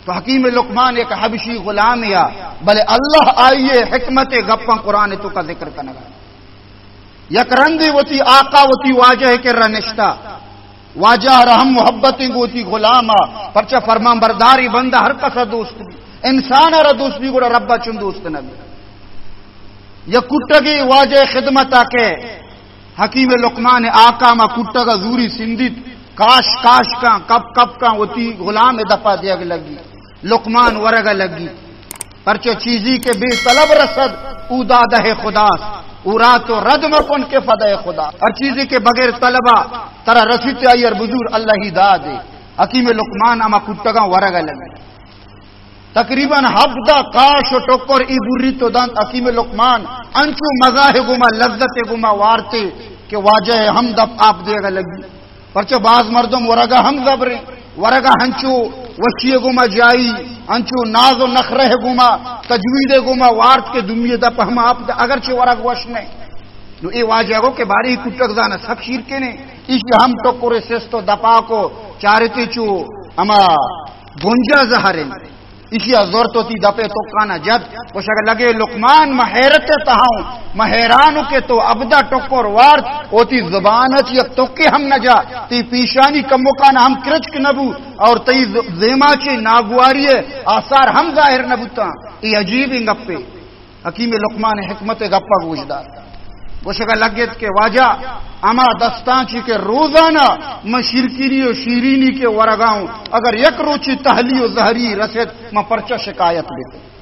تو حکیم لقمان یک حبشی غلامے آ، بلے اللہ آئی ءِ حکمت ءِ گپاں قرآن ءِ توکا ذکر کنگا۔ یک رندے وتی آقا، وتی واجہ ءِ کرا نشتا، واجہ ءَ را ہم محبتیں گوں وتی غلام ءَ، پرچا فرمان برداری بندہ ہر کس ءَ دوست بی، انسان ءَ را دوست بی، گڑا رب ءَ چون دوست نہ بی؟ یک کٹگے واجہ ءِ خدمت ءَ کہ حکیم لقمان ءِ آقا ہما کٹگ ءَ زوری سندیت، کاش کاش کاں، کپ کپ کاں، وتی غلام ءِ دپ ءَ دیگ لگی۔ لقمان ورگ ءَ لگی، پرچہ چیزی کہ بے طلب رسد، او دادہ خداست، او را تو رد مکن کہ فدہ خدا۔ ہر چیزی کہ بغیر طلب ءَ ترا رسیت، آئی ءَ را بزور، اللہ ئی داد اے۔ حکیم لقمان ہما کٹگاں ورگ ءَ لگی۔ تقریباً ہبدہ کاش و ٹکر ای بری تو دنت۔ حکیم لقمان انچو مزاح گوما، لذت گوما وارتے کہ واجہ ہم دپ آپ دیگا لگی۔ پرچہ باز مردم ورگا ہم زبریں، ورگا ہنچو وشی گوما جائی، انچو ناز و نخرہ گوما، تجوید گوما وارت کہ دومی دپ ہم آپ د-، اگرچہ ورگ وش نہ۔ نو اے واجہ گو کہ باری کٹک زانا سک شیر کنے، ایشی ہم ٹکر سست و دپاکو چارتے چو ہما گنجا زہریں۔ ایشی ءَ زرت وتی دپ ءِ تکانا جت، گوشگ لگے، لقمان، ما حیرت ءِ تہا اوں، ما حیران اوں کہ تو ابدا ٹکر وارت، وتی زبان ءَ چہ یک تکے ہم نہ جا، تئی پیشانی کمکان ہم کرچک نہ بو، اور تئی ز-، زیما چہ ناگواری ءِ آثار ہم ظاہر نہ بوتاں۔ اے عجیبیں گپے۔ حکیم لقمان ءِ حکمت ءِ گپ ءَ گوش دار۔ گوشگ ءَ لگت کہ واجہ، ہما دستاں چی کہ روزانہ من شیرکنی و شیرینی کہ ورگا اوں، اگر یک روچی تہلی و زہری رسیت، من پرچہ شکایت بیت؟